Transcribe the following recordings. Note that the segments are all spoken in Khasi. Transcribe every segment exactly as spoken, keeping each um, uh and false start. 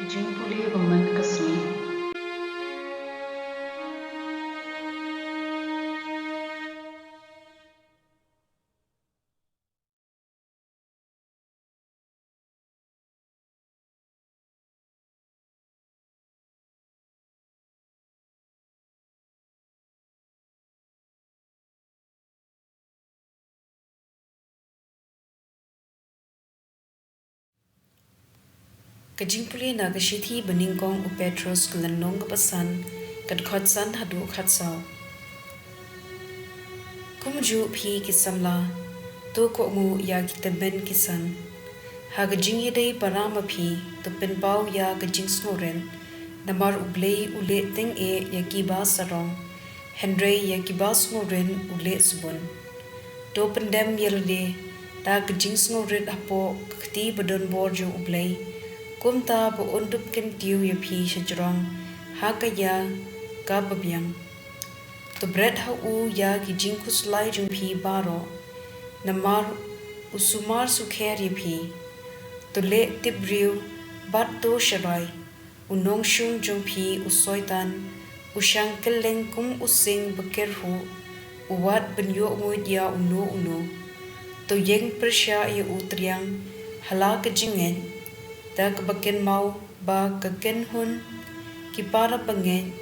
Jingpule ba man ka sngi. Ka jingpule na ka shithi ba nyngkong u Petros, ka lynnong kaba san, ka dkhot san haduh khatsaw. Kumjuh phi ki samla, to kohnguh ïa ki tymmen ki san. Ha ka jingïadei para ma phi, to pynpaw ïa ka jingsngewrit, namar U Blei u leh tyngeh ïa kiba sarong, hynrei ïa kiba sngewrit u leh sbun. To pyndem ïa lade da ka jingsngewrit hapoh ka kti ba donbor jong U Blei, kumta ba un dup kyntiew ïa phi shajrong ha ka ïa kaba biang. To bret ha u ïa ki jingkhuslai jong phi baroh, namar u sumar sukher ïa phi. To leh tipbriew bad to sharai. U nongshun jong phi u Soitan u shang kylleng kum u sing ba kyrhuh, u wad ban ïoh nguid ïa uno uno. To ïeng pyrshah ïa u triang ha la ka jingngeit, da kaba kynmaw ba ka kynhun ki para bangeit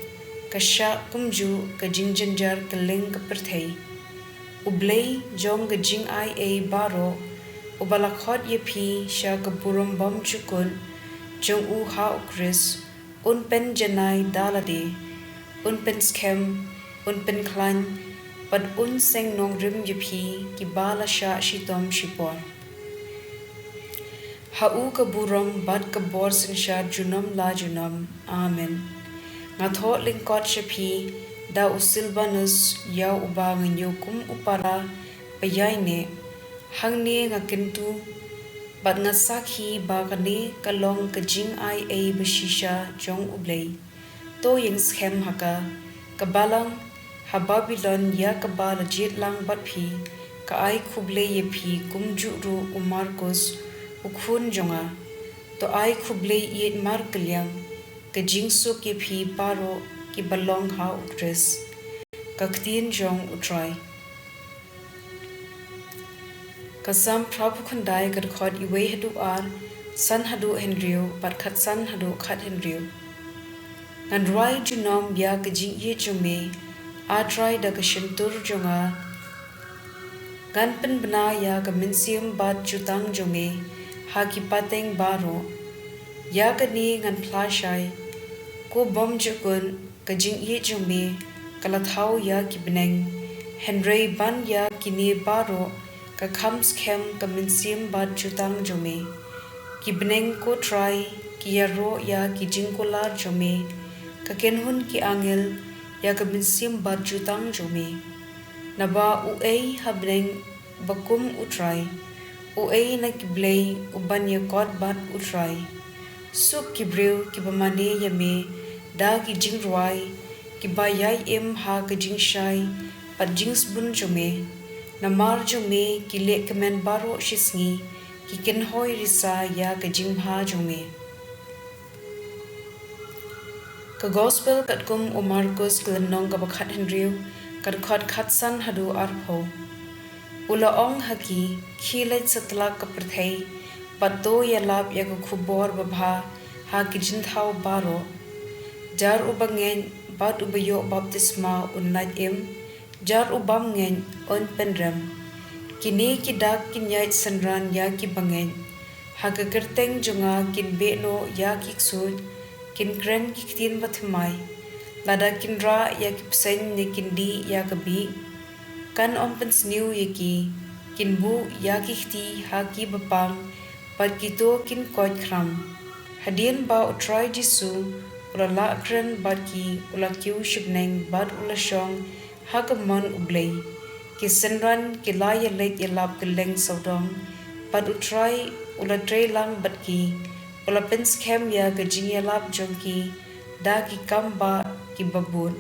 ka shah kumjuh ka jingjynjar kylleng ka pyrthei. U Blei jong ka jingai ei baroh, uba la khot ïa phi sha ka burom bymjukut jong u ha u Khrist, un pynjanai da lade, un pynskhem, un pynkhlaiñ, bad un seng nongrim ïa phi kiba la shah shitom shipor. Ha u ka burom bad ka bor synshar junom la junom. Amen. Nga thoh lyngkot sha phi da u Silbanus, ïa uba nga ñiew kum u para ba ïaineh. Hangne nga kyntu bad nga sakhi ba kane ka long ka jingai ei ba shisha jong U Blei. To ïeng skhem ha ka. Ka balang ha Babilon ïa kaba la jied lang bad phi, ka ai khublei ïa phi, kumjuh ruh u Markus, u khun jong nga. To ai khublei ïeit markylliang, ka jingsuk ïa phi baroh kiba long ha u Khrist. Ka ktien jong U Trai. Ka Salm phra phew khyndai, ka dkhot wei haduh ar, san haduh hynriew, bad khatsan haduh khathynriew. Ngan rwai junom ïa ka jingïeit jong me, A Trai, da ka shyntur jong nga. Ngan pynbna ïa ka mynsiem bad jutang jong me ha ki pateng baroh. Ïa kane ngan phla shai, ko bymjukut, ka jingïeit jong me ka la thaw ïa ki bneng, hynrei ban ïa kine baroh ka kham skhem ka mynsiem bad jutang jong me. Ki bneng, ko Trai, ki ïaroh ïa ki jingkular jong me, ka kynhun ki angel ïa ka mynsiem bad jutang jong me. Naba uei ha bneng ba kum U Trai? Uei na ki blei uban ïakot bad U Trai? Suk ki briew kiba mane ïa me da ki jingrwai, kiba ïai im ha ka jingshai bad jingsbun jong me. Namar jong me ki lehkmen baroh shisngi, ki kynhoi risa ïa ka jingbha jong me. Ka Gospel katkum u Markus, ka lynnong kaba khathynriew, ka dkhot khatsan haduh arphew. U la ong ha ki, khie leit satlak ka pyrthei bad to ïalap ïa ka khubor babha ha ki jynthaw baroh. Jar uba ngeit bad uba ïoh baptisma un lait im, jar u bym ngeit un pynrem. Kine ki dak kin ïaid synran ïa kiba ngeit. Ha ka kyrteng jong nga kin beh noh ïa ki ksuid, kin kren ki ktien bathymmai. Lada kin rah ïa ki bseiñ ne kin dih ïa ka bih, kan ym pynsniew ïa ki. Kin buh ïa ki kti ha kiba pang bad kito kin koit khram. Hadien ba U Trai Jisu u la lah kren bad ki, u la kiew sha bneng bad u la shong ha ka mon U Blei. Ki synran ki la ïaleit ïalap kylleng sawdong, bad U Trai u la trei lang bad ki, u la pynskhem ïa ka jingïalap jong ki da ki kambah kiba bud.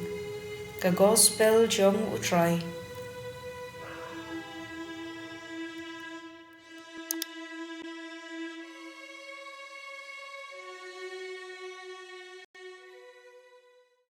Ka Gospel jong U Trai.